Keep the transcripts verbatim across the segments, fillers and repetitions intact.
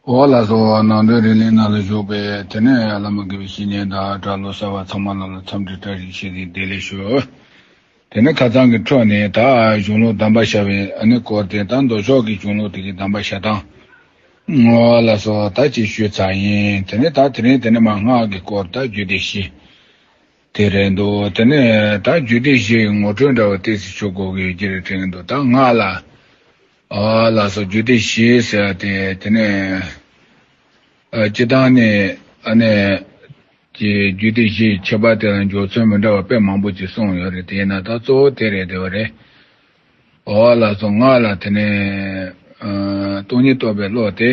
འོ་ལགས་སོ། ནང་དོན་རིག་གླེང་ནང་ལ་བཞུགས་པའི་དེ་ནས་བླ་མ་དགེ་བའི་བཤེས་གཉེན་དང་གྲྭ་བློ་གསར་བ་ཚང་མ་ལ་ལ་འཚམས་འདྲི་བཀྲ་ཤིས་བདེ་ལེགས་ཞུ། དེ་ནས་ཁ་སང་གི་འཕྲོ་ནས་ད་གཞུང་ལུགས་གདམས་པ་བྱ་བའི་ཨ་ནི་སྐོར་དེ་དང་མདོ་ཕྱོགས་ཀྱི་གཞུང་ལུགས་དེ་གི་གདམས་པ་བྱ་སྟངས། འོ་ལགས་སོ། ད་ཅིག་ཞུས་ཚར་ཡིན། དེ་ནས་ད་དེ་རིང་དེ་ནས་མ་སྔགས་ཀྱི་སྐོར་ད་རྒྱུད་སྡེ་བཞི། དེ་རེད་འདུག་དེ་ནས་ད་རྒྱུད་སྡེ་བཞི་ཡི་ངོ་སྤྲོད་འདྲ་བ་ཏོག་ཙམ་ཞུ་དགོས་ཀྱི་ཡོད་ཀྱི་རེད་དྲན་གྱི་འདུག་ད་སྔགས་ལ། ཨ་ལགས་སོ། རྒྱུད་སྡེ་བཞི་ཟེར་ཏེ་དེ་ནས་ཨ་སྤྱི་བཏང་ནས་ཨ་ནས་ཀྱི་རྒྱུད་སྡེ་བཞི་ཡི་ཁྱད་པར་དེ་ལ་འཇོག་ཚུལ་མི་འདྲ་བ་དཔེ་མང་པོ་ཅིག་གསུངས་ཡོད་རེད། དེས་ན་ད་གཙོ་བོ་དེ་རེད་དེ་བ་རེད། ཨོ་ལགས་སོ། སྔགས་ལ་དེ་ནས་ཨ་སྟོང་ཉིད་རྟོགས་པའི་བློ་དེ་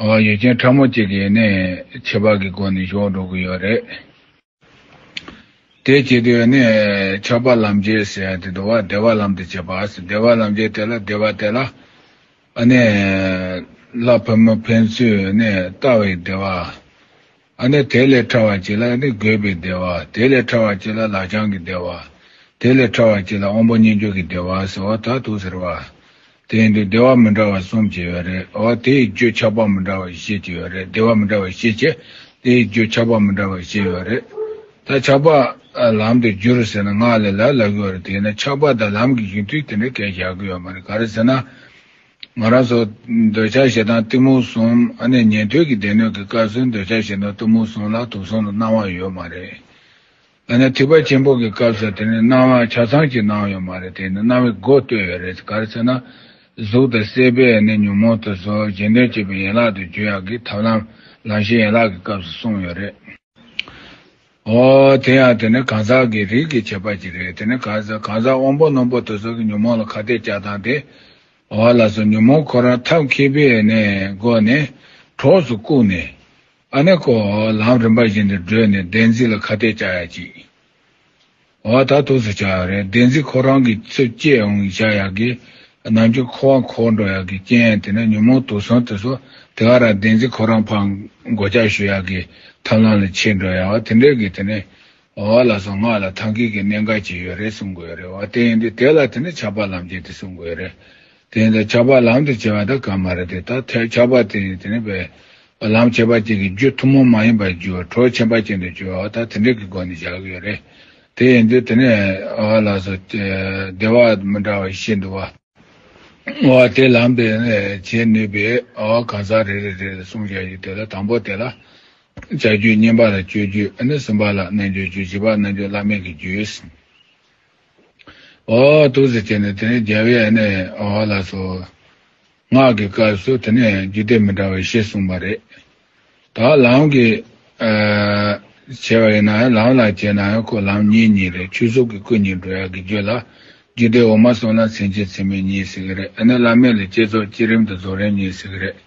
ཨོ་ཡུལ་ཅན་ཕྲ་མོ་གཅིག་གི་ནས་ཁྱད་པར་གྱི་སྒོ་ནས་བཞག་འགྲོ་གི་ཡོད་རེད། དེ་བྱེད་དུས་ནི་ཆགས་པ་ལམ་བྱེད་ཟེར་ཡ་དེ་འདུག་བ། བདེ་བ་ལམ་དུ་བྱེད་པ་ཟེར། བདེ་བ་ལམ་བྱེད་དེ་ལ་བདེ་བ་དེ་ལ་ཨ་ནི་ལྷ་ཕུ་མོ་ཕན་ཚུན་ནི་ལྟ་བའི་བདེ་བ། ཨ་ནི་དེ་ལས་ཕྲ་བ་ཅིག་ལ་ནི་དགོད་པའི་བདེ་བ། དེ་ལས་ཕྲ་བ་ཅིག་ལ་ལག་བཅངས་ཀྱི་བདེ་བ། དེ་ལས་ཕྲ་བ་ཅིག་ལ་དབང་པོ་གཉིས་འཇོག་གི་བདེ་བ་ཟེར་བ་ད་དུ་ཟེར་བ། དེ་ཡིན་དུས་བདེ་བ་མི་འདྲ་བ་གསུམ་ཅིག་ཡོད་རེད། འོ་དེ་ཡི་རྒྱུ་ཆགས་པ་མི་འདྲ་བ་བཞི་ཅིག་ཡོད་རེད། བདེ་བ་མི་འདྲ་བ་བཞི་བྱས་དེ་ཡི་རྒྱུ་ཆགས་པ་མི་འདྲ་བ་བཞི་ཡོད་རེད། ད་ཆགས་པ་ལམ་དུ་བསྒྱུར་ཟེར་ན་སྔགས་ལས་ལ་ལབ་ཀྱི་ཡོད་རེད། དེས་ན་ཆགས་པ་དང་ལམ་གྱི་གཞུང་དུས་དེ་འདྲའི་སྐད་བཞག་གི་ཡོད་མ་རེད། ག་རེ་ཟེར་ན། ང་རང་ཚོ་འདོད་ཆགས་ཞེ་སྡང་གཏི་མུག་གསུམ་ཨ་ནི་ཉན་ཐོས་ཀྱི་སྡེ་སྣོད་ཀྱི་སྐབས་སུ་འདོད་ཆགས་ཞེ་སྡང་གཏི་མུག་གསུམ་ལ་དུག་གསུམ་ལ་སྣང་བ་ཡོད་མ་རེད། ཨ་ནི་ཐེག་པ་ཆེན་པོ་གི་སྐབས་སུ་དེ་ནི་སྣང་བ་ཆ་ཚང་གཅིག་སྣང་ཡོད་མ་རེད། དེ་ནི་སྣང་བའི་སྒོ་བཏོད་ཡོད་རེད། ག་རེ་ཟེར་ན། གཟུགས་དང་སྲེད་པའི་ནི་ཉོན་མོངས་དེ་ཚོ་གཞན་དོན་བྱེད་པའི་ཡན་ལག་ཏུ་གྱུར་ཡག་གི་ཐབས་ལམ་ལམ་ཤེས་ཡན་ལག་གི་སྐབས་སུ་གསུངས་ཡོད་རེད། འོ་དེ་ཡང་དེ་ནི་གང་ཟག་གི་རིགས་ཀྱི་ཁྱད་པར་ཅིག་རེད། དེ་ནི་གང་ཟག་གང་ཟག་དབང་པོ་རྣོན་པོ་དེ་ཚོ་གི་ཉོན་མོངས་ལ་ཁ་གཏད་བཅག་སྟངས་དེ། འོ་ལགས་སོ། ཉོན་མོངས་ཁོ་རང་ཐབས་མཁས་པའི་ནས་སྒོ་ནས་གྲོགས་སུ་བཀུག་ནས། ཨ་ནི་ཁོ་ལམ་རིམ་པ་བཞིན་དུ་བགྲོད་ནས་བདེན་འཛིན་ལ་ཁ་གཏད་བཅག་ཡ་ཅིག་འོ་ད་ཐུགས་སུ་ཆགས་ཡོད་རེད། བདེན་འཛིན་ཁོ་རང་གི་ཚུལ་སྐྱེ་ཡོང་བཞག་ཡག་གི་ནམ་རྒྱུན་འཁོར་བ་འཁོར་འགྲོ་ཡག་གི་རྐྱེན་དེ་ནི་ཉོན་མོངས་དུག་གསུམ་དེ་ཚོ་དེ་ག་རང་བདེན་འཛིན་ཁོ་རང་ཕར་སྒོ་ལྕགས་གཞུ་ཡག་གི་ཐབས་ལམ་ལ་ཆས་འགྲོ་ཡག་བ་དེ་འདྲའི་གི་དེ་ནི། འོ་ལགས་སོ། སྔགས་ལ་ཐབས་མཁས་ཀྱི་གནད་འགག་ཅིག་ཡོད་རེད་གསུང་གི་ཡོད་རེད་བ། དེ་ཡིན་དུས་དེ་ལ་དེ་ནི་ཆགས་པ་ལམ་བྱེད་དེ་གསུང་གི་ཡོད་རེད། དེ་ཡིན་དུས་ཆགས་པ་ལམ་དུ་བྱེད་པ་ད་ག་མ་རེད་དེ། ད་ཐལ་ཆགས་པ་དེ་ཡིན་དེ་ནི་བས། ལམ་ཁྱད་པར་ཅན་གྱི་རྒྱུ་ཐུན་མོང་མ་ཡིན་པར་རྒྱུ་བ་གྲོགས་ཁྱད་པར་ཅན་དུ་གྱུར་བ་ད་དེ་འདྲ་གི་སྒོ་ནས་བཞག་གི་ཡོད་རེད། དེ་ཡིན་དུས་དེ་ནས་ཨ་ལགས་སོ། བདེ་བ་མི་འདྲ་བ་བཞི་འདུག་བ། འོ་དེ་ལམ་དེ་ནས་བྱེད་ནུས་པའི་ཨ་གང་ཟག་རེ་རེ་རེ་ལ་གསུངས་བཞག་ཡོད། དེ་ལ་དང་པོ་དེ་ལ་བྱ་རྒྱུད། གཉིས་པ་ལ་སྤྱོད་རྒྱུད། ཨ་ནི་གསུམ་པ་ལ་རྣལ་འབྱོར་རྒྱུད། བཞི་པ་རྣལ་འབྱོར་བླ་མེད་ཀྱི་རྒྱུད། འོ་འདུག་ཟེར་བྱས་ནས་དེ་ནས་རྒྱལ་བའི་ཨ་ནི་འོ་ལགས་སོ། སྔགས་ཀྱི་སྐབས་སུ་དེ་ནས་རྒྱུད་སྡེ་མི་འདྲ་བ་བཞི་གསུངས་པ་རེད། ད་ལམ་གྱི་ཨ་བྱས་པ་ཡིན་ན་ཡང་ལམ་ལ་བྱས་ན་ཡང་ཁོ་ལམ་གཉིས་གཉིས་རེད། ཆོས་གཟུགས་ཀྱི་སྐུ་གཉིས་འགྲོ་ཡག་གི་རྒྱུད་ལ་རྒྱུད་སྡེ་འོག་མ་གསུམ་ལ་མཚན་བཅས་མཚན་མེད་གཉིས་ཟེར་གི་རེད། ཨ་ནི་བླ་མེད་ལ་བསྐྱེད་རྫོགས་བསྐྱེད་རིམ་དང་རྫོགས་རིམ་གཉིས་ཟེར་གི་རེད།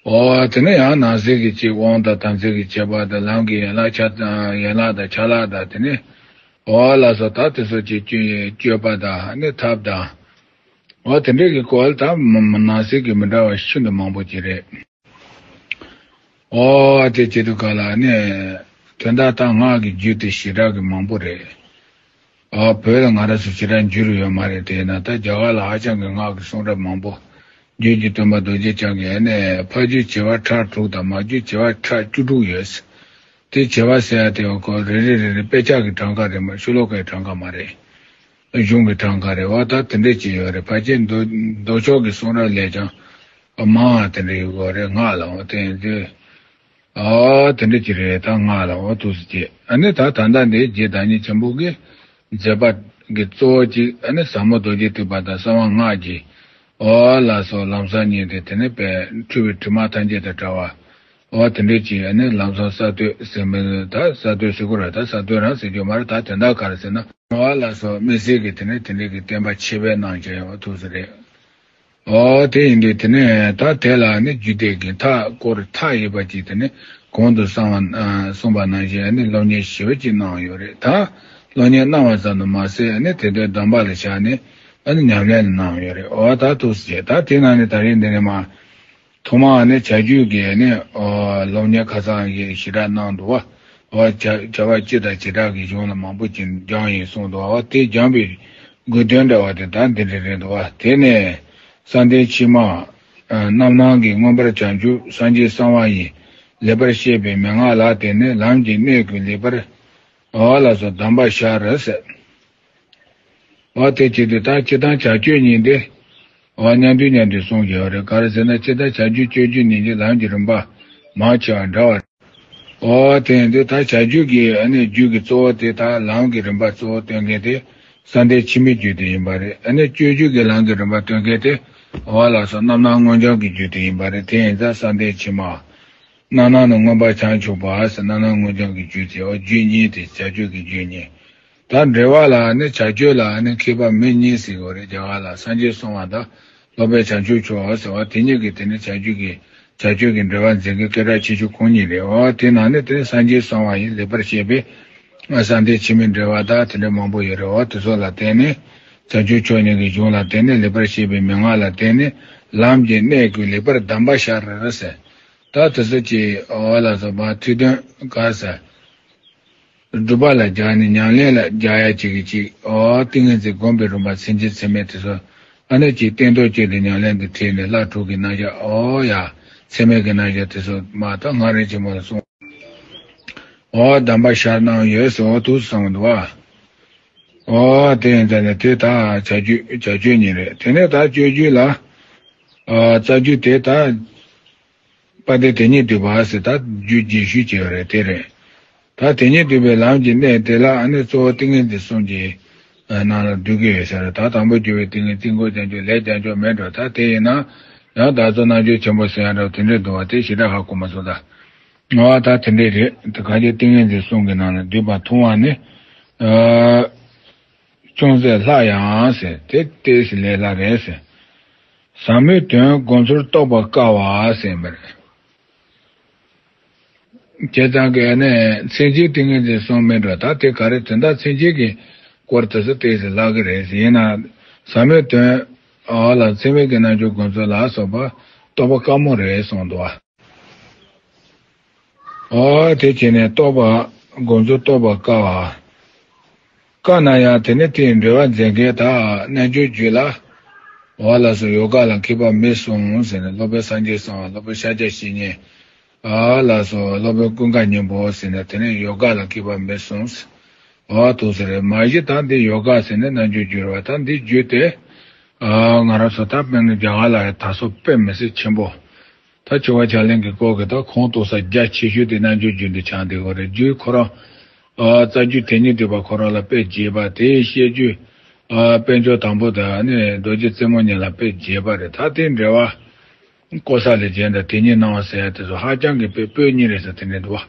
འོ་དེ་ནས་ཡང་ནང་གསེས་ཀྱི་གཅིག་དབང་དང་དམ་ཚིག་གི་ཁྱད་པར་དང་ལམ་གྱི་ཡན་ལག་ཆ་ཡན་ལག་དང་ཆ་ལག་དང་དེ་ནས་འོ་ལགས་སོ། ད་དེ་ཚོ་གཅིག་སྤྱོད་པ་དང་ནི་ཐབས་དང་། འོ་དེ་འདྲས་ཀྱི་སྐོར་ད་མ་མ་ནང་གསེས་ཀྱི་མི་འདྲ་བ་ཤིན་ཏུ་མང་པོ་ཅིག་རེད། འོ་དེ་བྱེད་དུས་ག་ལ་ནི་དོན་དག་ད་སྔགས་ཀྱི་རྒྱུད་དེ་ཞེ་དྲག་གི་མང་པོ་རེད། ཨ་བོད་ལ་ང་རང་ཚོ་ཞེ་དྲག་འགྱུར་ཡོད་མ་རེད། དེས་ན་ད་རྒྱ་གར་ལ་ཧ་ཅང་གི་སྔགས་ཀྱི་གསུང་རབ་མང་པོ། རྒྱུད་ཀྱི་སྟོན་པ་རྡོ་རྗེ་འཆང་གིས་ཨ་ནི་ཕ་རྒྱུད་བྱེ་བ་ཕྲག་དྲུག་དང་མ་རྒྱུད་བྱེ་བ་ཕྲག་བཅུ་དྲུག་ཡོད། དེ་བྱེ་བ་ཟེར་ཡ་དེ་འོ་ཁོ་རེ་རེ་རེ་རེ་དཔེ་ཆ་གི་གྲངས་ཀ་རེད་མ་ཤོ་ལོ་ཀའི་གྲངས་ཀ་མ་རེད། གཞུང་གི་གྲངས་ཀ་རེད་བ། ད་དེ་འདྲས་ཅིག་ཡོད་རེད། ཕལ་ཆེར་མདོ་མདོ་ཕྱོགས་ཀྱི་གསུང་རབ་ལས་ཀྱང་མང་བ་དེ་འདྲས་ཡོད་དགོས་རེད་སྔགས་ལ་འོ་དེ་ཡིན་དུས། ཨ་དེ་འདྲ་ཅིག་རེད། ད་སྔགས་ལ་འོ་ཐུགས་སུ་ཆེ། ཨ་ནི་ད་ད་ལྟ་འདི་རྗེ་བདག་ཉིད་ཆེན་པོ་གི་མཛད་པ་གི་གཙོ་བོ་གཅིག་ཨ་ནི་ཟབ་མོ་རྡོ་རྗེ་ཐེག་པ་དང་གསང་བ་སྔགས་ཀྱི་འོ་ལ་སོགས་ལམ་སང་གཉིས་ཏེ་དེ་ནི་པའི་འཁྲུལ་པའི་དྲི་མ་ཐམས་ཅད་དང་བྲལ་བ། འོ་དེ་འདྲ་ཅིག་ཨ་ནི་ལམ་སང་གསར་གཏོད་ཟེར་མི་ད་གསར་གཏོད་ཟེར་དགོས་ར། ད་གསར་གཏོད་རང་ཟེར་རྒྱུ་མ་རེད། ད་དེ་འདྲ་ག་རེ་ཟེར་ན་འོ་ལ་སོགས་དམིགས་བསལ་གྱི་དེ་ནི་དེ་འདྲ་གི་བསྟན་པ་ཆེ་བའི་གནང་བྱས་འོ་ཐུགས་སུ་རེད། ཨོ་དེ་ཡིན་དུས་དེ་ནས་ད་དེ་ལ་ནི་རྒྱུད་སྡེ་གི་མཐའ་སྐོར་མཐའ་ཡས་པ་ཅིག་དེ་ནི་གོང་དུ་གསང་བ་གསུངས་པ་ནང་བཞིན་ནི་སློབ་གཉེར་ཞེ་པོ་ཅིག་གནང་ཡོད་རེད། ད་སློབ་གཉེར་གནང་བ་ཙམ་དུ་མ་ཟད་ནི་དེ་དོན་སྡོམ་པ་ལ་བཞག་ནས་ཨ་ནི་ཉམས་ལེན་གནང་ཡོད་རེད། ཨོ་ད་ཐུགས་སུ་ཆེ། ད་དེ་ནང་ནས་ད་རིང་འདི་ནས་མ་ཐོག་མ་ནི་བྱ་རྒྱུད་ཀྱི་ནི་ཨོ་སློབ་གཉེར་ཁ་སང་གི་ཞེ་དྲག་གནང་འདུག་བ། ཨོ་བྱ་བྱ་བ་སྤྱི་དང་བྱེ་བྲག་གི་གཞུང་ལ་མང་པོ་ཅིག་སྦྱངས་ཡིན་གསུངས་འདུག་བ། དེ་སྦྱངས་པའི་དགོས་དོན་འདྲ་བ་དེ་ད་འདི་འདྲ་རེད་འདུག་བ། དེ་ནས་གསང་བསྟན་ཕྱི་མ་ རྣམ་སྣང་གི་མངོན་པར་བྱང་ཆུབ་སངས་རྒྱས་གསང་བ་ཡི་ལེགས་པར་བཤད་པའི་མན་ངག་ལ་བརྟེན་ནས་ལམ་གྱི་གནད་ཀྱི་ལེགས་པར་འོ་ལ་སོགས་གདམས་པ་ཤར་ཟེར། འོ་དེ་བྱེད་དུས་ད་སྤྱིར་བཏང་བྱ་སྤྱོད་གཉིས་ཏེ། འོ་མཉམ་དུ་མཉམ་དུ་གསུངས་ཡོད་རེད། ག་རེ་ཟེར་ན་སྤྱིར་བཏང་བྱ་སྤྱོད་སྤྱོད་རྒྱུ་གཉིས་ཀྱི་ལམ་གྱི་རིམ་པ་མང་ཆེ་བ་འདྲ་བ་རེད། འོ་དེ་ཡིན་དུས་ད་བྱ་རྒྱུད་ཀྱི་ཨ་ནི་རྒྱུད་ཀྱི་གཙོ་བོ་དེ་ད་ལམ་གྱི་རིམ་པ་གཙོ་བོ་སྟོན་མཁན་དེ་བསམ་གཏན་ཕྱི་མའི་རྒྱུད་དེ་ཡིན་པ་རེད། ཨ་ནི་སྤྱོད་རྒྱུད་ཀྱི་ལམ་གྱི་རིམ་པ་སྟོན་མཁན་དེ་འོ་ལ་སོགས་རྣམ་སྣང་མངོན་བྱང་གི་རྒྱུད་དེ་ཡིན་པ་རེད། དེ་ཡིན་ཙང་བསམ་གཏན་ཕྱི་མ། རྣམ་སྣང་ནི་མངོན་པར་བྱང་ཆུབ་པ་ཟེར། རྣམ་སྣང་མངོན་བྱང་གི་རྒྱུད་དེ་འོ་རྒྱུད་གཉིས་དེ་བྱ་སྤྱོད་ཀྱི་རྒྱུད་གཉིས། ད་འབྲེལ་བ་ལ་ནི་བྱ་སྤྱོད་ལ་ནི་མཁས་པ་མི་གཉིས་ཟེར་གྱི་ཡོད་རེད། རྒྱ་གར་ལ་སངས་རྒྱས་གསང་བ་དང་སློབ་དཔོན་བྱང་ཆུབ་མཆོག་ཟེར་བ་དེ་གཉིས་ཀྱིས་དེ་ནི་བྱ་སྤྱོད་ཀྱི་བྱ་སྤྱོད་ཀྱི་འབྲེལ་བ་འཛིན་མཁན་སྐད་གྲགས་ཆེ་ཤོས་ཁོང་གཉིས་རེད། འོ་དེ་ནང་ནས་དེ་ནི་སངས་རྒྱས་གསང་བ་ཡི་ལེགས་པར་བཤད་པའི་བསམ་གཏན་ཕྱི་མའི་འགྲེལ་པ་དང་དེ་འདྲ་མང་པོ་ཡོད་རེད། འོ་དེ་ཚོ་ལ་བརྟེན་ནས་བྱང་ཆུབ་མཆོག་གཉིས་ཀྱི་གཞུང་ལ་བརྟེན་ནས་ལེགས་པར་བཤད་པའི་མན་ངག་ལ་བརྟེན་ནས་ལམ་གྱི་གནད་ཀྱི་ལེགས་པར་གདམས་པ་ཤར་ཟེར། ད་དེ་ཚོ་ཀྱི་འོ་ལ་སོགས་པ་ཐུགས་དོན་ག་ཟེར། སྒྲུབ་པ་ལ་སྦྱར་ནས་ཉམས་ལེན་ལ་སྦྱར་ཡ་གཅིག་གིས་གཅིག་འོ་ཏིང་ངེ་འཛིན་སྒོམ་པའི་རིམ་པ་མཚན་ཉིད་ཚད་མེད་དེ་ཚོ་ཨ་ནི་གཅིག་སྟན་ཐོག་བཅད་དེ་ཉམས་ལེན་དུ་ཁྲིད་ནས་ལྷ་དྲུག་གི་རྣམ་གཞག་འོ་ཡ་ཚད་མེད་ཀྱི་རྣམ་གཞག་དེ་ཚོ་མ་གཏོགས་སྔགས་རིམ་ཆེན་མོ་ལ་གསུངས། འོ་གདམས་པ་ཤར་གནང་ཡོད་ཟེར། འོ་ཐུགས་སུ་སོང་འདུག་བ། འོ་དེ་ཡིན་ཙང་ནས་དེ་ད་བྱ་སྤྱོད་བྱ་སྤྱོད་གཉིས་རེད། དེ་ནས་ད་སྤྱོད་རྒྱུད་ལ་ཨ་རྩ་རྒྱུད་དེ་ད། དཔལ་ལྡན་དེ་ཉིད་འདུས་པ་ཟེར་ད་རྒྱུད་རྒྱས་ཤོས་ཅིག་ཡོད་རེད། དེ་རེད། ད་དེ་ཉིད་འདུས་པའི་ལམ་གྱི་གནད་དེ་ལ་ཨ་ནི་གཙོ་བོ་ཏིང་ངེ་འཛིན་གསུམ་གྱི་ནང་ལ་འདུས་ཀྱི་ཡོད་ས་རེད། ད་དང་པོ་གྱུར་པའི་ཏིང་ངེ་འཛིན་ཀུན་བྱང་ཆུབ་ལས་བྱང་ཆུབ་མེད་འགྲོ། ད་དེ་ཡིན་ན་ཡང་བདག་རྫོགས་རྣལ་འབྱོར་ཆེན་པོ་ཟེར་ཡ་འདྲ་བ་དེ་འདྲས་འདུག་བ། དེ་ཞེ་དྲག་ཧ་གོ་མ་སོང་། ད་ང་ད་དེ་འདྲས་རེད། ད་ག་གི་ཏིང་ངེ་འཛིན་གསུམ་གྱི་ནང་ལ་འདུས་པ་མཐོང་བ་ནི། ཅུང་ཟད་ལྷག་ཡང་ཟེར། དེ་ཏོག་ཙམ་ལས་སླ་རེད་ཟེར། ཟབ་མོའི་དོན་སྒོམ་ཚུལ་རྟོགས་པར་དཀའ་བ་ཟེར་མ་རེད། བྱས་ཙང་གི་ནས་མཚན་ཉིད་ཏིང་ངེ་འཛིན་གསུམ་མེད་འགྲོ། ད་དེ་ག་རེ་དོན་དག་མཚན་ཉིད་ཀྱི་སྐོར་དེ་ཚོ་ཏོག་ཙམ་སླ་གི་རེད་ཟེར། ཡིན་ན་ཟབ་མོའི་དོན་འོ་ལ་ཚད་མེད་ཀྱི་རྣལ་འབྱོར་སྒོམ་ཚུལ་ལ་སོགས་པ་རྟོགས་པ་དཀའ་མོ་རེད་གསུངས་འདུག་བ། འོ་དེ་བྱས་ནས་རྟོགས་པ་སྒོམ་ཚུལ་རྟོགས་པར་དཀའ་བ། དཀའ་ན་ཡང་དེ་ནི་དེའི་འགྲེལ་པ་མཛད་མཁན་ད་རྣལ་འབྱོར་རྒྱུད་ལ་འོ་ལ་སོགས་ཡོ་ག་ལ་མཁས་པ་མེད་གསུངས་ཟེར་ནས། སློབ་དཔོན་སངས་རྒྱས་གསང་བ། སློབ་དཔོན་ཤཱཀྱ་བཤེས་གཉེན། འོ་ལ་སོགས་སློབ་དཔོན་ཀུན་དགའ་སྙིང་པོ་ཟེར་ནས་དེ་ནི་ཡོ་ག་ལ་མཁས་པ་མེད་གསུངས། འོ་ཐུགས་སུ་རེད། མ་གཞི་ད་འདི་ཡོ་ག་ཟེར་ནས་རྣལ་འབྱོར་རྒྱུད་རེད་བ། ད་འདི་རྒྱུད་དེ་ང་རང་ཚོ་ད་དཔེར་ན་རྒྱ་གར་ལ་ཡང་དར་སྲོལ་དཔེ་མི་སྲིད་ཆེན་པོ། ད་ཆེ་བ་ཕྱག་ལེན་གྱི་སྐོར་གྱི་ད་ཁོང་གཏོགས་ས་རྒྱ་ཆེ་ཤོས་དེ་རྣལ་འབྱོར་རྒྱུད་འདི་ཆགས་བསྡད་ཡོད་རེད། རྒྱུད་ཁོ་རང་། ཨ་རྩ་རྒྱུད་དེ་ཉིད་འདུས་པ་ཁོ་རང་ལ་དཔེ་རྒྱས་པ། དེའི་བཤད་རྒྱུད། ཨ་དཔལ་འབྱོར་དང་པོ་དང་ནི་རྡོ་རྗེ་རྩེ་མོ་གཉིས་ལ་དཔེ་རྒྱས་པ་རེད། ད་དེ་འགྲེལ་པ་ཀོ་ས་ལའི་རྒྱན་དང་དེ་ཉིད་སྣང་བ་ཟེར་ཡ་དེ་ཚོ་ཧ་ཅང་གི་དཔེ་པོད་གཉིས་རེད་ཟེར་དེ་འདྲ་འདུག་བ།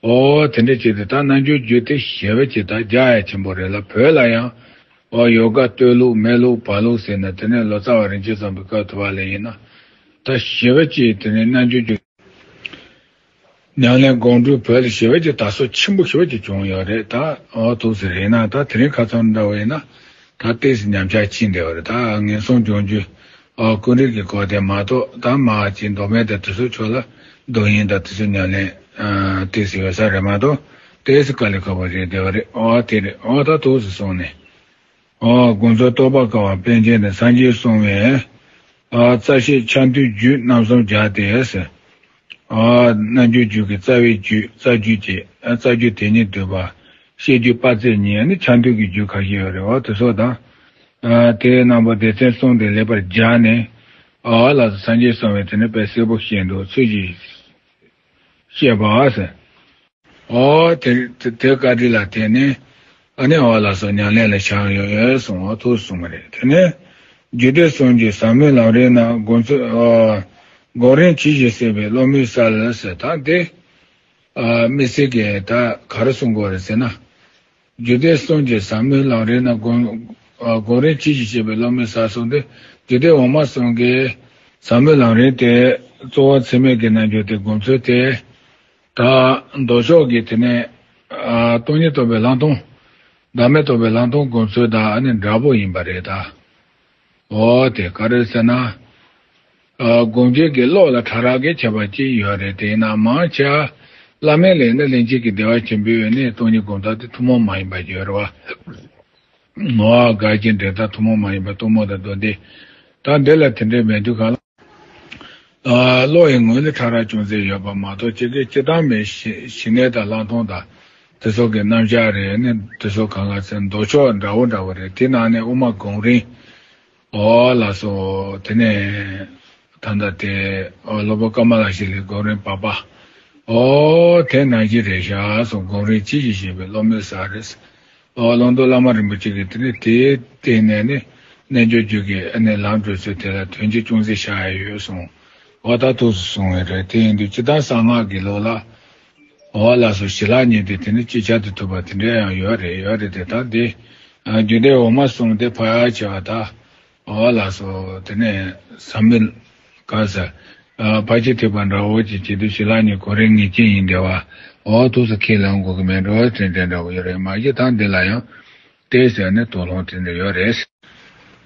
ཨོ་དེ་འདྲ་བྱས་ཏེ་ད་རྣལ་འབྱོར་རྒྱུད་དེ་ཞེ་པོ་ཅིག་ད་རྒྱ་ཡ་ཆེན་པོ་རེད་ལ། བོད་ལ་ཡང་ཨོ་ཡོ་ག་སྟོད་ལུགས་སྨད་ལུགས་བར་ལུགས་ཟེར་ནས་དེ་ནས་ལོ་ཙཱ་བ་རིན་ཆེན་བཟང་པོའི་སྐབས་དུ་བ་ལ་ཡིན་ན་ད་ཞེ་པོ་ཅིག་དེ་ནས་རྣལ་འབྱོར་རྒྱུད་ཉམས་ལེན་སྒོམ་སྒྲུབ་བོད་ལ་ཞེ་པོ་ཅིག་དར་སྲོལ་ཆེན་པོ་ཞེ་པོ་ཅིག་བྱུང་ཡོད་རེད། ད་ཨོ་ཐུགས་སུ་རེད་ན་ད་དེ་རིང་ཁ་སང་འདྲ་བོ་ཡིན་ན། ད་ཏོག་ཙམ་ཉམས་ཆག་ཕྱིན་བསྡད་པ་རེད། ད་ངན་སོང་སྦྱོང་རྒྱུ། ཨ་ཀུན་རིག་གི་སྐོར་དེ་མ་གཏོགས་ད་མ་ཅིག་མདོ་སྨད་དང་དེ་ཚོ་ཕྱོགས་ལ་རྡོ་དབྱིངས་དང་དེ་ཚོ་ཉམས་ལེན་ཨ་ཏོག་ཙམ་ཡོད་ས་རེད་མ་གཏོགས་ཏོག་ཙམ་དཀའ་ལས་ཁག་པོ་རེད་བསྡད་པ་རེད། ཨོ་དེ་རེད། ཨོ་ད་ཐུགས་སུ་སོང་ནས། ཨོ་དགོངས་རྫོགས་རྟོགས་པར་དཀའ་བ་པཎ་ཆེན་དང་སངས་རྒྱས་གསུང་བའི་ཨ་རྩ་ཤེས་ཕྱག་མདུད་རྒྱུད་རྣམ་གསུམ་སྦྱར་ཏེ་ཟེར། ཨ་རྣལ་འབྱོར་རྒྱུད་ཀྱི་རྩ་བའི་རྒྱུད་རྩ་རྒྱུད་ཀྱི་ཨ་རྩ་རྒྱུད་དེ་ཉིད་འདུས་པ། བཤད་རྒྱུད་དཔལ་བརྩེགས་གཉིས། ཨ་ནི་ཕྱག་མདུད་ཀྱི་རྒྱུད་ཁ་ཤས་ཡོད་རེད་བ། དེ་ཚོ་དང་། ཨ་དེའི་རྣམ་པ་སྡེ་ཚན་གསུམ་དེ་ལེགས་པར་སྦྱར་ནས། ཨ་ལགས་སོ། སངས་རྒྱས་གསུང་བའི་དེ་ནི་དཔེ་གསལ་པོ་བཤད་འདུག་ཚུལ་བཞིན་བཤད་པ་ཟེར། ཨོ་དེ་དེ་དེ་བཀའ་དྲིན་ལ་བརྟེན་ནས་ཨ་ནི་ཨོ་ལགས་སོ་ཉམས་ལེན་ལ་སྦྱངས་ཡོད་ཡོད་གསུངས། ཨོ་ཐུགས་གསུངས་པ་རེད། དེ་ནས་རྒྱུད་སྡེ་གསུམ་གྱི་ཟབ་མོའི་ལམ་རིམ་རྣམས་སྒོམ་ཚུལ་ཨོ་སྒོམ་རིམ་ཇི་བཞིན་གསལ་བའི་སློབ་མའི་ས་ལ་ཟེར། ད་དེ་ཨ་དམིགས་བསལ་གྱི་ད་ག་རེ་གསུང་དགོས་རེད་ཟེར་ན། རྒྱུད་སྡེ་གསུམ་གྱི་ཟབ་མོའི་ལམ་རིམ་རྣམས་སྒོམ་ཨ་སྒོམ་རིམ་ཇི་བཞིན་གསལ་བའི་སློབ་མའི་ས་གསུངས་ཏེ། རྒྱུད་སྡེ་འོག་མ་གསུམ་གྱི་ཟབ་མོའི་ལམ་རིམ་དེ་གཙོ་བོ་ཚད་མེད་ཀྱི་རྣལ་འབྱོར་དེ་སྒོམ་ཚུལ་དེ། ད་མདོ་ཕྱོགས་ཀྱི་དེ་ནས་ཨ་སྟོང་ཉིད་རྟོགས་པའི་ལམ་སྟོང་། བདག་མེད་རྟོགས་པའི་ལམ་སྟོང་སྒོམ་ཚུལ་དང་ཨ་ནི་འདྲ་པོ་ཡིན་པ་རེད་ད། འོ་དེ་ག་རེ་ཟེར་ན། ཨ་སྒོམ་རྒྱུད་ཀྱི་ཀློག་ལ་ཕྲ་རགས་ཀྱི་ཁྱད་པར་ཅིག་ཡོད་རེད། དེས་ན་མང་ཆེ་བ་བླ་མེད་ལས་ནི་ལྷན་སྐྱེས་ཀྱི་བདེ་བ་ཆེན་པོའི་ནི་སྟོང་ཉིད་སྒོམ་ཐབས་དེ་ཐུན་མོང་མ་ཡིན་པ་ཡོད་རེད་བ། ངོ་བོ་དགག་བྱའི་འབྲས་རྟགས་ཐུན་མོང་མ་ཡིན་པ་གཏུམ་མོ་དང་མདོ་སྡེ། ད་འདི་ལ་དེ་འདྲའི་མེད་དུས་གང་ལ། ཨ་བློ་ཡི་ངོས་ལ་ཕྲ་རགས་ཅུང་ཟད་ཡོད་པ་མ་གཏོགས་སྤྱི་སྐད་སྤྱི་བཏང་མེད། ཞི་ཞི་གནས་དང་ལྷག་མཐོང་དང་དེ་སོགས་ཀྱི་རྣམ་གཞག་རེད། ནི་དེ་སོགས་གང་ག་ཚེ་མདོ་ཕྱོགས་འདྲ་བོ་འདྲ་བོ་རེད། དེ་ནང་ནས་དབུ་མ་སྒོམ་རིམ། ཨོ་ལགས་སོ། དེ་ནས་ད་ལྟ་དེ་ཨོ་སློབ་དཔོན་ཀ་མ་ལ་ཤཱི་ལའི་སྒོམ་རིམ་བར་པ། ཨོ་དེ་ནང་བཞིན་རེད་ཤག་གསུངས། སྒོམ་རིམ་ཇི་བཞིན་བཞེངས་པའི་སློབ་མའི་ས་རེད། ཨོ་ཀློང་རྡོལ་བླ་མ་རིན་པོ་ཆེ་གིས་དེ་ནས་དེའི་སྟེང་ནས་ནི་རྣལ་འབྱོར་རྒྱུད་ཀྱི་ཨ་ནི་ལམ་བགྲོད་ཚུལ་དེ་ལ་དོན་གྱིས་ཅུང་ཟད་བཞག་ཡ་ཡོད་གསུངས། ཨོ་ད་ཐུགས་སུ་སོང་བས་རེད། དེ་ཡིན་དུས་སྤྱིར་བཏང་གསང་སྔགས་ཀྱི་ལུགས་ལ། ཨོ་ལགས་སོ། ཞི་ལྷག་གཉིས་དེ་དེ་ནི་ཅིག་ཆར་དུ་ཐུབ་པ་དེ་འདྲ་ཡང་ཡོད་རེད། ཡོད་རེད་དེ། ད་འདི་ཨ་རྒྱུད་སྡེ་འོག་མ་གསུམ་དེ་ཕལ་ཆེ་བ་ད། ཨོ་ལགས་སོ། དེ་ནས་ཟབ་མོའི་ག་ས་ཨ་ཕར་ཕྱིན་ཐེག་པ་འདྲ་བོ་ཅིག་བྱེད་དུས་ཞི་ལྷག་གཉིས་གོ་རིམ་ངེས་ཅན་ཡིན་བསྡད་པ། ཨོ་ཐུགས་སུ་ཁས་ལེན་དགོས་ཀྱི་མེད་འགྲོ་དེ་འདྲ་འདྲ་བོ་ཡོད་རེད། མ་གཞི་ད་འདི་ལ་ཡང་དེ་ཟེར་ནས་དོགས་སློང་དེ་འདྲ་ཡོད་རེད།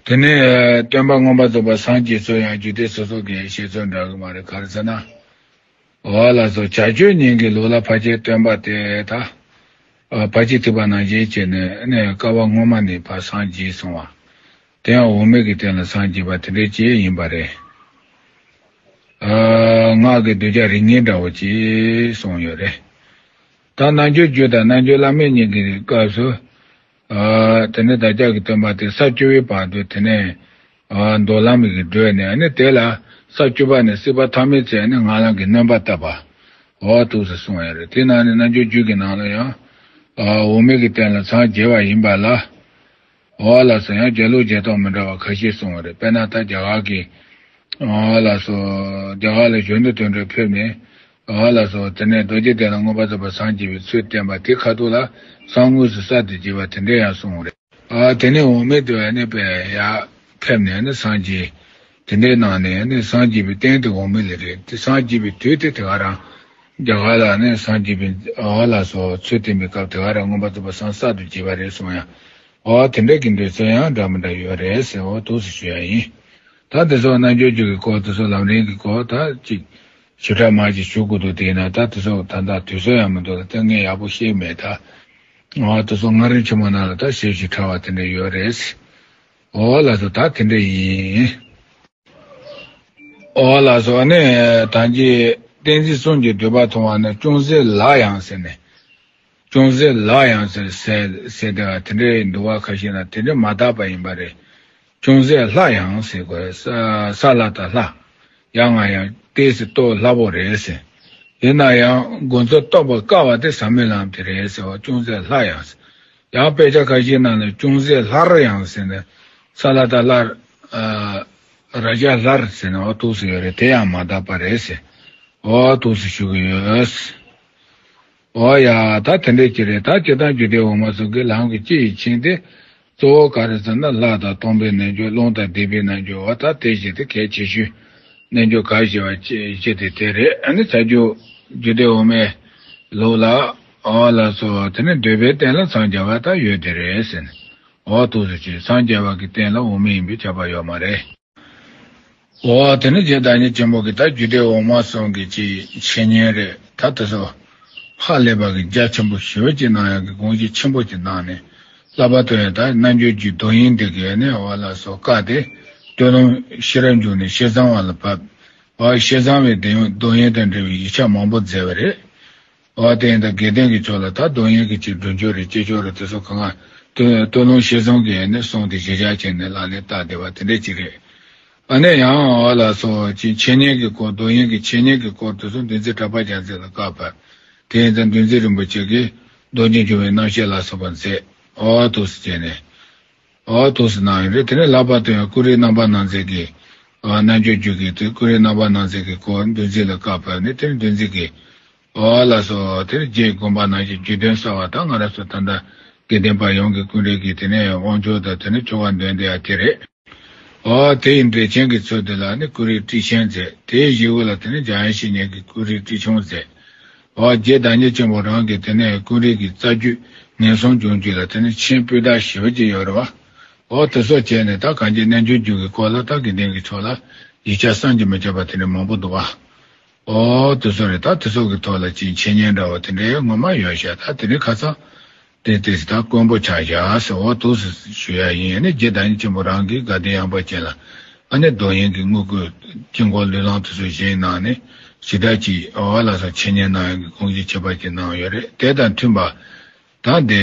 དེ་ནས་སྟོན་པ་མངོན་པར་རྫོགས་པར་སངས་རྒྱས་ཚུལ་ཡང་རྒྱུད་སྡེ་སོ་སོ་གི་བཤད་ཚུལ་འདྲ་གི་མ་རེད། ག་རེ་ཟེར་ན། འོ་ལགས་སོ། བྱ་སྤྱོད་གཉིས་ཀྱི་ལུགས་ལ་ཕལ་ཆེར་སྟོན་པ་དེ་ད་ཨ་ཕར་ཕྱིན་ཐེག་པ་ནང་བཞིན་བྱས་ནས་ནས་བསྐལ་པ་སྔོན་མ་ནས་ཕར་སངས་རྒྱས་སོང་བ། དེ་ཡང་འོག་མིན་གྱི་སྟེང་ལ་སངས་རྒྱས་པ་དེ་འདྲའི་ཅིག་ཡིན་པ་རེད། ཨ་སྔགས་ཀྱི་གདུལ་བྱ་རིགས་ངེས་འདྲ་བོ་ཅིག་གསུངས་ཡོད་རེད། ད་རྣལ་འབྱོར་རྒྱུད་དང་རྣལ་འབྱོར་བླ་མེད་གཉིས་ཀྱི་སྐབས་སུ། ཨ་དེ་ནས་བདག་ཅག་གི་སྟོན་པ་དེ་ས་བཅུ་པའི་བར་དུ་དེ་ནས་ཨ་མདོ་ལམ་གྱི་བགྲོད་ནས། ཨ་ནི་དེ་ལ་ས་བཅུ་པ་ནས་སྲིད་པ་ཐ་མའི་ཚེ་ནི་ངང་ལམ་གྱི་སྣོན་པ་བཏབ་པ། འོ་ཐུགས་སུ་སོང་ཡ་རེད། དེ་ནང་ནས་རྣལ་འབྱོར་རྒྱུད་ཀྱི་ནང་ལ་ཡང་ཨ་འོག་མིན་གྱི་སྟེང་ལ་སངས་རྒྱས་པ་ཡིན་པ་ལ། འོ་ལགས་སོ། ཡང་རྒྱལ་ལུགས་རྒྱལ་ཐོག་མི་འདྲ་བ་ཁ་ཤས་གསུངས་པ་རེད། དཔེར་ན་ད་རྒྱ་གར་གྱི། འོ་ལགས་སོ། རྒྱ་གར་ལ་གཞོན་ནུ་དོན་གྲུབ་ཕེབས་ནས། འོ་ལགས་སོ། དེ་ནས་རྡོ་རྗེ་གདན་ལ་མངོན་པར་རྫོགས་པར་སངས་རྒྱས་པའི་ཚུལ་བསྟན་པ་དེ་ཁ་ཐུག་ལ་གསང་དངོས་སུ་གསར་དུ་བརྗེས་པ་དེ་འདྲ་ཡང་གསུངས་པ་རེད། ཨ་དེ་ནས་འོག་མིན་དུ་ཨ་ནི་པས་ཡར་ཕེབས་ནས་ནི་སངས་རྒྱས། དེ་འདྲའི་ནང་ནས་ནི་སངས་རྒྱས་པའི་རྟེན་དེ་འོག་མིན་ལ་རེད། དེ་སངས་རྒྱས་པའི་དུས་དེ་དེ་ག་རང་རྒྱ་གར་ལ་ནི་སངས་རྒྱས་པའི་འོ་ལགས་སོ་ཚུལ་བསྟན་པའི་སྐབས་དེ་ག་རང་མངོན་པར་རྫོགས་པར་སངས་གསར་དུ་བརྗེས་པ་རེད་གསུངས་ཡང་། འོ་དེ་འདྲ་གི་འདོད་ཚུལ་ཡང་འདྲ་མི་འདྲ་ཡོད་རེད་ཟེར། འོ་ཐུགས་སུ་ཞུ་ཡ་ཡིན། ད་དེ་ཚོ་རྣལ་འབྱོར་རྒྱུད་ཀྱི་སྐོར་དེ་ཚོ་ལམ་རིམ་གྱི་སྐོར་ད་ཅིག་ཞིབ་ཕྲ་མ་ཅིག་ཞུ་དགོས་འདུག་དེས་ན་ད་དེ་ཚོ་ད་ལྟ་དུས་ཚོད་ཡང་མི་འདུག་ལ། ད་ངས་ཡག་པོ་ཤེས་མེད་ད། འོ་དེ་ཚོ་སྔ་རིམ་ཆེན་མོ་ནང་ལ་ད་ཞིབ་ཞིབ་ཕྲ་བ་དེ་འདྲ་ཡོད་རེད། འོ་ལགས་སོ། ད་དེ་འདྲ་ཡིན། འོ་ལགས་སོ། ཨ་ནི་ད་གིན་བསྟན་འཛིན་གསུམ་གྱི་བསྡུས་པ་མཐོང་བ་ནི་ཅུང་ཟད་ལགས་ཡང་ཟེར་ནས། ཅུང་ཟད་ལགས་ཡང་ཟེར་ཟེར་ཟེར་དེ་དེ་འདྲའི་འདུལ་བ་ཁ་ཤས་ན་དེ་འདྲ་མ་དག་པ་ཡིན་པ་རེད། ཅུང་ཟད་སླ་ཡང་ཟེར་དགོས། ས་ས་ལ་ད་སླ། ཡང་ང་ཡང་ཏོག་ཙམ་རྟོགས་སླ་པོ་རེད་ཟེར། ཡིན་ན་ཡང་དགོངས་ཚུལ་རྟོགས་པར་དཀའ་བ་དེ་ཟབ་མོའི་ལམ་དེ་རེད་ཟེར་བ། ཅུང་ཟད་སླ་ཡང་ཟེར། ཡང་དཔེ་ཆ་ཁ་ཤས་ནང་ལ་ཅུང་ཟད་སླར་ཡང་ཟེར་ནས། ས་ལ་ད་སླར། ཨ་ར་ཇ་སླར་ཟེར་ནས་འོ་ཐུགས་སུ་ཡོད་རེད། དེ་ཡང་མ་དག་པ་རེད་ཟེར། འོ་ཐུགས་སུ་ཞུ་གི་ཡོད། འོ་ཡ། ད་དེ་འདྲས་ཅིག་རེད། ད་སྤྱིར་བཏང་རྒྱུད་སྡེ་འོག་མ་གསུམ་གྱི་ལམ་གྱི་སྤྱི་ཡི་ཆིངས་དེ་གཙོ་བོ་ག་རེ་ཟེར་ན། ལྷ་དང་སྟོང་པའི་རྣལ་འབྱོར། རླུང་དང་ལྡན་པའི་རྣལ་འབྱོར། འོ་ད་དེ་བཞིན་དུ་གལ་ཆེ་ཤོས་རྣལ་འབྱོར་ག་ཞེས་པ་ཅི་ཅི་དེ་དེ་རེད། ཨ་ནི་ཚ་རྒྱུད་རྒྱུད་སྡེ་འོག་མའི་ལུགས་ལ། འོ་ལགས་སོ། དེ་ནི་འདོད་པའི་རྟེན་ལ་སངས་རྒྱ་བ་ད་ཡོད་དེ་རེད་ཟེར་ནས། འོ་ཐུགས་སུ་ཆུད། སངས་རྒྱ་བ་གི་རྟེན་ལ་འོག་མིན་ཡིན་པས་ཁྱབ་པ་ཡོད་མ་རེད། འོ་དེ་ནི་རྗེ་བདག་ཉིད་ཆེན་པོ་གིས་ད་རྒྱུད་སྡེ་འོག་མ་གསུམ་གྱི་ཅིག་འཆད་ཉན་རེད། ད་དེ་ཚོ་ཧ་ལས་པ་གི་རྒྱ་ཆེན་པོ་ཞེ་པོ་ཅིག་གནང་ཡག་གི་དགོངས་གཞི་ཆེན་པོ་ཅིག་གནང་ནས། བསླབ་པ་དོན་ཡང་ད་རྣལ་འབྱོར་རྒྱུད་མདོ་དབྱིངས་འདི་གའི་ནས་འོ་ལགས་སོ་བཀག་སྟེ། སྟོད་ལུང་ཤེས་རབ་འབྱུང་གནས་ཤེས་བཟང་བ་ལ་བབས། འོ་ཤེས་བཟང་བའི་མདོ་དབྱིངས་དང་འབྲེལ་བའི་ཡིག་ཆ་མང་པོ་མཛད་པ་རེད། འོ་དེ་ཡིན་ད་དགེ་ལྡན་གྱི་ཕྱོགས་ལ་ད་མདོ་དབྱིངས་ཀྱི་ཅིག་སྒྲུབ་སྦྱོར་རེད། བསྐྱེད་ཆོག་རེད། དེ་ཚོ་གང་ག་སྟོད་སྟོད་ལུང་ཤེས་བཟང་གིས་ནི་གསུངས་ཏེ་གཞི་བཞག་བྱས་ནས་ལག་ལེན་བསྟར་བསྡད་པ་དེ་འདྲ་ཅིག་རེད། ཨ་ནི་ཡང་འོ་ལགས་སོ་ཅིག་འཆད་ཉན་གྱི་སྐོར། མདོ་དབྱིངས་ཀྱི་འཆད་ཉན་གྱི་སྐོར་དེ་ཚོ་འདུལ་འཛིན་གྲགས་པ་རྒྱལ་མཚན་ལ་བཀའ་ཕབ། དེ་ཡིན་ད་འདུལ་འཛིན་རིན་པོ་ཆེ་གིས་རྡོ་རྗེ་འཇུག་པའི་རྣམ་བཤད་ལ་སོགས་པ་མཛད། འོ་ཐུགས་སུ་བྱས་ནས། འོ་ཐུགས་སུ་གནང་ཡོད་རེད། དེ་ནས་ལྷག་པར་དུ་ཡང་ཀུན་རིག་རྣམ་པར་སྣང་མཛད་ཀྱི། འོ་རྣལ་འབྱོར་རྒྱུད་ཀྱི་དེ་ཀུན་རིག་རྣམ་པར་སྣང་མཛད་ཀྱི་སྐོར་འདུལ་འཛིན་ལ་བཀའ་ཕབ་ནས། དེ་ནས་འདུལ་འཛིན་གྱིས། འོ་ལགས་སོ། དེ་ནས་རྗེ་དགོངས་པ་ནང་བཞིན་རྒྱུད་དོན་གསལ་བ་དང་། ང་རང་ཚོ་ད་ལྟ་དགེ་ལྡན་པ་ཡོངས་ཀྱི་ཀུན་རིག་གི་དེ་ནས་དབང་ཆོག་དང་། དེ་ནས་ཆོ་ག་འདོན་བསྡད་ཡ་དེ་རེད། འོ་དེ་ཡི་འགྲེལ་ཆེན་གྱི་ཚུལ་དེ་ལ་ནི་ཀུན་རིག་ཊཱིཀ་ཆེན་མཛད། དེའི་གཞུག་གུ་ལ་དེ་ནི་འཇམ་དབྱངས་བཤེས་གཉེན་གྱིས་ཀུན་རིག་ཊཱིཀ་ཆུང་མཛད། འོ་རྗེ་བདག་ཉིད་ཆེན་པོ་རང་གིས་དེ་ནས་ཀུན་རིག་གི་རྩ་རྒྱུད་ངན་སོང་སྦྱོང་རྒྱུད་ལ་དེ་ནི་མཆན་སྤུས་དག་ཞེ་པོ་ཅིག་ཡོད་རེད་བ། འོ་དེ་ཚོ་བྱས་ནས་ད་གང་ཅི་རྣལ་འབྱོར་རྒྱུད་ཀྱི་སྐོར་ལ་ད་དགེ་ལྡན་གྱི་ཕྱོགས་ལ་ཡིག་ཆ་བསམ་གྱིས་མི་ཁྱབ་པ་དེ་འདྲ་མང་པོ་འདུག་བ། འོ་དེ་ཚོ་རེད། ད་དེ་ཚོ་གི་ཐོག་ལ་ཅིག་འཆད་ཉན་འདྲ་བ་དེ་འདྲའི་ངོ་མ་ཡོད་ཤག་ད་དེ་འདྲའི་ཁ་སང་དེ་དེ་ད་དཀོན་པོ་ཆགས་བཞག་ཟེར། འོ་ཐུགས་སུ་ཞུ་ཡ་ཡིན། ནི་རྗེ་བདག་ཉིད་ཆེན་པོ་རང་གིས་དགའ་ལྡན་ཡངས་པ་ཅན་ལ་ ཨ་ནི་རྡོ་དབྱིངས་ཀྱི་དངོས་ཀྱི་དཀྱིལ་འཁོར་ལུས་ལམ་དེ་ཚོ་བཞེངས་གནང་ནས་ཞེ་དྲག་ཅིག་འོ་ལགས་སོ། འཆད་ཉན་གནང་ཡག་གི་དགོངས་གཞི་ཁྱད་པར་ཅན་གནང་ཡོད་རེད། དེ་དང་མཐུན་པ། ད་འདི་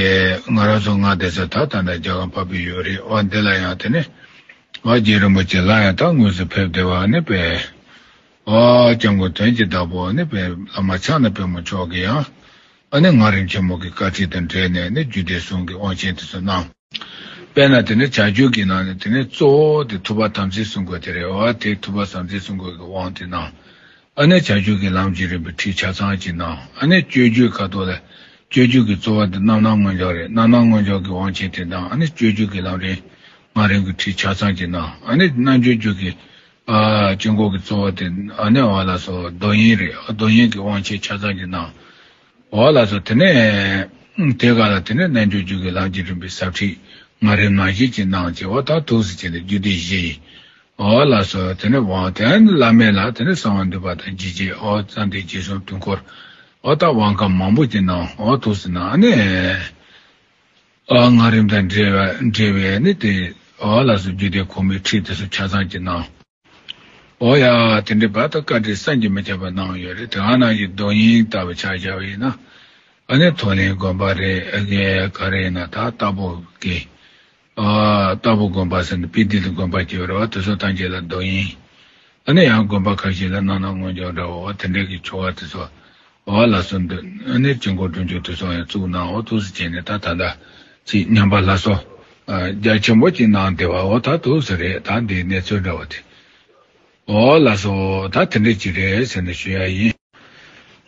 ང་རང་ཚོ་མངའ་སྡེ་ས་ད་ད་ལྟ་རྒྱ་གར་འཕགས་པའི་ཡུལ་རེད། འོ་འདི་ལ་ཡང་དེ་ནས་འོ་རྗེ་རིན་པོ་ཆེ་སླར་ཡང་ད་དངོས་སུ་ཕེབས་བསྡད་པ་ནི་པས། འོ་སྐྱབས་མགོན་དོན་གྱི་བདག་པོ་ནི་པས་བླ་མ་ཕྱག་ན་པདྨོ་མཆོག་གིས་ཡང་ཨ་ནི་མངའ་རིས་ཆེན་མོ་གི་བཀའ་ཁྲིད་དང་འབྲེལ་ནས་ནི་རྒྱུད་སྡེ་གསུམ་གྱི་དབང་ཆེན་དེ་ཚོ་གནང་། དཔེར་ན་དེ་ནི་བྱ་རྒྱུད་ཀྱི་ནང་ནས་དེ་ནི་གཙོ་བོ་དེ་ཐུབ་པ་དམ་ཚིག་གསུམ་མགོན་དེ་རེད། འོ་དེ་ཐུབ་པ་དམ་ཚིག་གསུམ་མགོན་གྱི་དབང་དེ་གནང་། ཨ་ནི་བྱ་རྒྱུད་ཀྱི་ལམ་གྱི་རིམ་པའི་ཁྲིད་ཆ་ཚང་ཅིག་གནང་། ཨ་ནི་སྤྱོད་རྒྱུད་ཁ་ཐོག་ལ་སྤྱོད་རྒྱུད་ཀྱི་གཙོ་བོ་དེ་རྣམ་སྣང་མངོན་བྱང་རེད། རྣམ་སྣང་མངོན་བྱང་གི་དབང་ཆེན་དེ་དང་། ཨ་ནི་སྤྱོད་རྒྱུད་ཀྱི་ལམ་རིམ་མངའ་རིས་ཀྱི་ཁྲིད་ཆ་ཚང་ཅིག་གནང་། ཨ་ནི་རྣལ་འབྱོར་རྒྱུད་ཀྱི་ཨ་དཀྱིལ་འཁོར་གྱི་གཙོ་བོ་དེ་ཨ་ནི་འོ་ལགས་སོ་རྡོ་དབྱིངས་རེད། རྡོ་དབྱིངས་ཀྱི་དབང་ཆེན་ཆ་ཚང་ཅིག་གནང་། འོ་ལགས་སོ། དེ་ནས་དེ་ག་ལ་དེ་ནས་རྣལ་འབྱོར་རྒྱུད་ཀྱི་ལམ་གྱི་རིམ་པའི་ཟབ་ཁྲིད་མངའ་རིས་ནང་བཞིན་ཅིག་གནང་བྱས། འོ་ད་འདུག་སེ་བྱས་ནས་རྒྱུད་སྡེ་བཞི་ཡིན། འོ་ལགས་སོ། དེ་ནས་དབང་དེ་ནི་བླ་མེད་ལ་དེ་ནས་གསང་བ་འདུས་པ་དང་འཇིགས་བྱེད། འོ་གསང་བདེ་འཇིགས་གསུམ་དུས་འཁོར། འོ་ད་དབང་ཁག་མང་པོ་ཅིག་གནང་། འོ་འདུག་སེ་གནང་ནས་འོ་མངའ་རིས་དང་འབྲེལ་བ་འབྲེལ་བའི་ནི་དེ་འོ་ལགས་སོ་རྒྱུད་སྡེ་གོང་མའི་ཁྲིད་དེ་ཚོ་ཆ་ཚང་ཅིག་གནང་། འོ་ཡ། དེ་འདྲའི་བར་དུ་བཀའ་དྲིན་བསམ་གྱིས་མི་ཁྱབ་པ་གནང་ཡོད་རེད། དེ་ག་ནང་བཞིན་རྡོ་དབྱིངས་ལྟ་བུ་ཆ་བཞག་པ་ཡིན་ན། ཨ་ནི་མཐོ་གླིང་དགོན་པ་རེད། ཨ་ནི་ག་རེ་ཡིན་ན་ད་རྟ་ཕོ་གི་ཨ་རྟ་ཕོ་དགོན་པ་ཟེར་ནས་དཔལ་ལྡན་གྱི་དགོན་པ་ཅིག་ཡོད་རེད་བ། དེ་ཚོ་ཐམས་ཅད་ལ་རྡོ་དབྱིངས། ཨ་ནི་ཡང་དགོན་པ་ཁ་ཤས་ལ་རྣམ་སྣང་མངོན་བྱང་འདྲ་བོ་དེ་འདྲའི་གི་ཆོ་ག་དེ་ཚོ་འོ་ལགས་སོ་འདུག་ཨ་ནི་དཀྱིལ་འཁོར་སྒྲུབ་མཆོད་དེ་ཚོ་ཡང་བཙུགས་གནང་། འོ་འདུག་སེ་བྱས་ནས་ད་ད་ལྟ་ཅིག་ཉམས་པ་སླར་གསོ་ཨ་རྒྱ་ཆེན་པོ་ཅིག་གནང་བསྡད་པ། འོ་ད་འདུག་སེ་རེད། ད་འདིའི་གནས་ཚུལ་འདྲ་བོ་དེ། འོ་ལགས་སོ། ད་དེ་འདྲ་ཅིག་རེད་ཟེར་ནས་ཞུ་ཡ་ཡིན།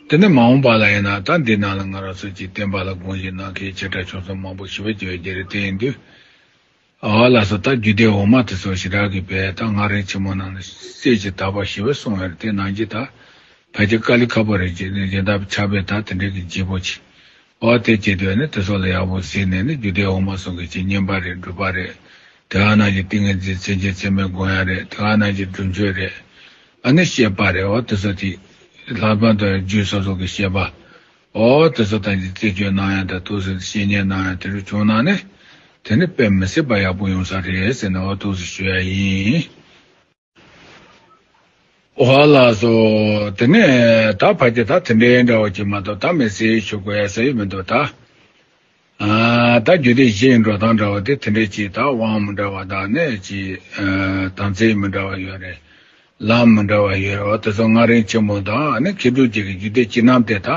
དེ་ནས་མ་འོངས་པ་ལ་ཡིན་ན་ད་འདི་ནང་ལ་ང་རང་ཚོ་ཅིག་བསྟན་པ་ལ་དགོངས་བཞེས་གནང་མཁན་ཆེ་ཕྲ་ཆུང་གསུམ་མང་པོ་ཞེ་པོ་ཅིག་ཡོད་ཀྱི་རེད། དེ་ཡིན་དུས་འོ་ལགས་སོ། ད་རྒྱུད་སྡེ་འོག་མ་དེ་ཚོ་ཞེ་དྲག་གི་བས་ད་མངའ་རིས་ཆེན་མོ་ནང་ལ་གསལ་ཅིག་དག་པ་ཞེ་པོ་གསུངས་ཡོད་རེད། དེ་ནང་བཞིན་ད་ཕལ་ཆེར་དཀའ་ལས་ཁག་པོ་རེད། ཅེས་ནས་གཞན་དག་ཕྱག་དཔེ་ད་དེ་འདྲའི་གི་བརྗེ་པོ་ཅིག་འོ་དེ་བྱེད་དུས་ནི་དེ་ཚོ་ལ་ཡག་པོ་གཟིགས་ནས་ནི་རྒྱུད་སྡེ་འོག་མ་གསུམ་གྱི་ཅིག་བསྙེན་པ་རེད། སྒྲུབ་པ་རེད། དེ་ག་ནང་བཞིན་ཏིང་ངེ་འཛིན་མཚན་བཅས་མཚན་མའི་སྒོ་ཡང་རེད། དེ་ག་ནང་བཞིན་སྒྲུབ་མཆོད་རེད། ཨ་ནི་བཤད་པ་རེད། འོ་དེ་ཚོ་དེ་ལྷག་པར་དུ་རྒྱུད་སོ་སོ་གི་བཤད་པ། འོ་དེ་ཚོ་ཐམས་ཅད་རྩད་གཅོད་གནང་ཡ་དང་ཐུགས་སུ་བཤེས་གཉེན་གནང་ཡ་དེ་འདྲ་བྱུང་ན་ནི་དེ་ནི་དཔེ་མི་སྲིད་པ་ཡག་པོ་ཡོང་ས་རེད་ཟེར་ནས་འོ་ཐུགས་སུ་ཞུ་ཡ་ཡིན། འོ་ལགས་སོ། དེ་ནས་ད་ཕལ་ཆེར་ད་དེ་འདྲའི་འདྲ་བོ་ཅིག་མ་གཏོགས་ད་མི་སྲིད་ཞུ་དགོས་ཡ་ཟེར་ཡི་མི་འདུག་ད་ཨ་ད་རྒྱུད་སྡེ་བཞི་ཡི་འགྲོ་སྟངས་འདྲ་བོ་དེ་དེ་འདྲའི་ཅིག་ད་དབང་མི་འདྲ་བ་དང་ནི་ཅིག་ཨ་དམ་ཚིག་མི་འདྲ་བ་ཡོད་རེད། ལམ་མི་འདྲ་བ་ཡོད་རེད་བ། དེ་ཚོ་མངའ་རིས་ཆེན་མོ་དང་ནི་མཁས་གྲུབ་རྗེ་གི་རྒྱུད་སྡེ་བསོད་ནམས་དེ་ད།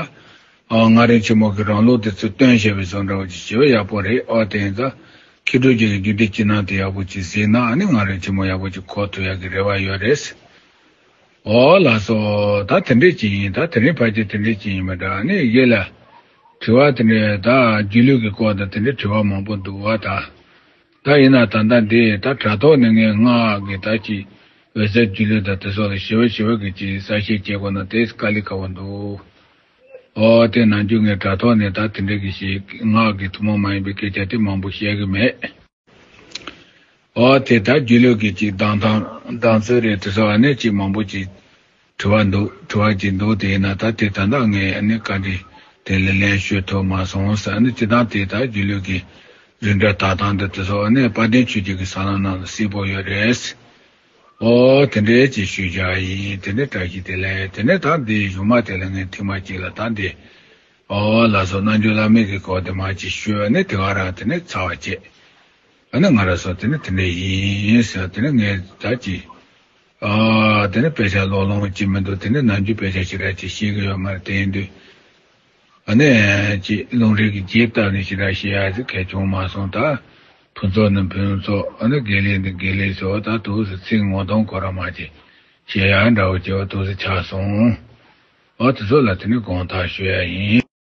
ཨ་མངའ་རིས་ཆེན་མོ་གི་རང་ལུགས་དེ་ཚོ་སྟོན་བྱས་པའི་བཟོ་འདྲ་བོ་ཅིག་ཞེ་པོ་ཡག་པོ་རེད། ཨོ་དེ་ཡིན་ཙང་མཁས་གྲུབ་རྗེ་གི་རྒྱུད་སྡེ་བསོད་ནམས་དེ་ཡག་པོ་ཅིག་གཟིགས་ན་ཨ་ནི་མངའ་རིས་ཆེན་མོ་ཡག་པོ་ཅིག་གོ་ཐུབ་ཡག་གི་རེ་བ་ཡོད་རེད། ཨོ་ལགས་སོ། ད་དེ་འདྲས་ཅིག་ཡིན། ད་དེ་རིང་ཕལ་ཆེར་དེ་འདྲས་ཅིག་ཡིན་པ་འདྲ། ཨ་ནི་གཞན་ལ་དྲི་བ་དེ་འདྲས་ད་སྒྱིད་ལུག་གི་སྐོར་དང་དེ་འདྲས་དྲི་བ་མང་པོ་འདུག་བ་ད། ད་ཡིན་ན་ད་ལྟ་འདི་ད་དྲ་ཐོག་ནས་ངས་སྔགས་ཀྱི་ད་ཅིག་འོད་གསལ་སྒྱིད་ལུག་དང་དེ་སོགས་ལ་ཞི་བ་ཞི་བ་གི་ཅིག་གསལ་བཤད་བྱེད་དགོས་ན་དེ་དཀའ་ལས་ཁག་པོ་འདུག་ཨོ་དེ་ནང་རྒྱུ་ངས་དྲ་ཐོག་ནས་ད་དེ་འདྲ་གི་ཞིག་སྔགས་ཀྱི་ཐུན་མོང་མ་ཡིན་པའི་སྐད་ཆ་དེ་མང་པོ་བཤད་གི་མེད། ཨོ་དེ་ད་སྒྱིད་ལུག་གི་ཅིག་གདམས་ཐང་གདམས་ཚུལ་རེད། དེ་སོགས་ཨ་ནི་ཅིག་མང་པོ་ཅིག་དྲི་བ་འདུག་དྲི་བ་ཅིག་འདུག་དེ་ཡིན་ན་ད་དེ་ད་ལྟ་ངས་ཨ་ནི་བཀའ་འདྲི་དེ་ལ་ལན་ཞུ་ཐུབ་མ་སོང་ཟེར། ཨ་ནི་སྤྱིར་བཏང་དེ་ད་སྒྱིད་ལུག་གི་རིགས་འདྲ་དག་སྟངས་འདི་དེ་ཚོ་ཨ་ནི་དཔལ་ལྡན་ཆོས་རྒྱལ་གྱི་ས་ལམ་ནང་ལ་གསལ་པོ་ཡོད་རེད། ཨོ་དེ་འདྲའི་ཅིག་ཞུས་བཞག་ཡིན། དེ་ནས་བཀྲ་ཤིས་བདེ་ལེགས། དེ་ནས་ད་འདིའི་གཞུག་མ་དེ་ལ་ངས་ཐེངས་མ་གཅིག་ལ་ད་འདི་ཨོ་ལགས་སོ་རྣལ་འབྱོར་བླ་མེད་ཀྱི་སྐོར་དེ་མ་ཅིག་ཞུས་ནས་དེ་ག་རང་དེ་ནས་ཚར་བ་བྱས། ཨ་ནི་ང་རང་ཚོ་དེ་ནི་དེ་འདྲ་ཡིན་ཟེར། དེ་ནི་ངས་ད་ཅི། ཨ་དེ་ནི་དཔེ་ཆ་ཀློག་ལོང་ཅི་མི་འདུག་དེ་ནི་ནམ་རྒྱུན་དཔེ་ཆ་ཞེ་དྲག་ཅིག་ཤེས་ཀྱི་ཡོད་མ་རེད། དེ་ཡིན་དུས། ཨ་ནི་ཅི་རླུང་རིག་གི་རྗེས་བཏབ་ནས་ཞེ་དྲག་ཤེས་ཡ་ཟིག་གལ་བྱུང་མ་སོང་། ད་ཕུན་ཚོགས་ནི་ཕུན་ཚོགས། ཨ་ནི་དགེ་ལེགས་ནི་དགེ་ལེགས་སོ། ད་དུས་སུ་ཚིག་ངོ་གདོང་ཁོ་ར་མ་ཅིག་ཤེས་ཡ་འདྲ་བོ་ཅིག་འོ་དུས་སུ་ཆགས་སོང་། འོ་དེ་ཚོ་ལ་དེ་ནི་དགོངས་དག་ཞུ་ཡ་ཡིན།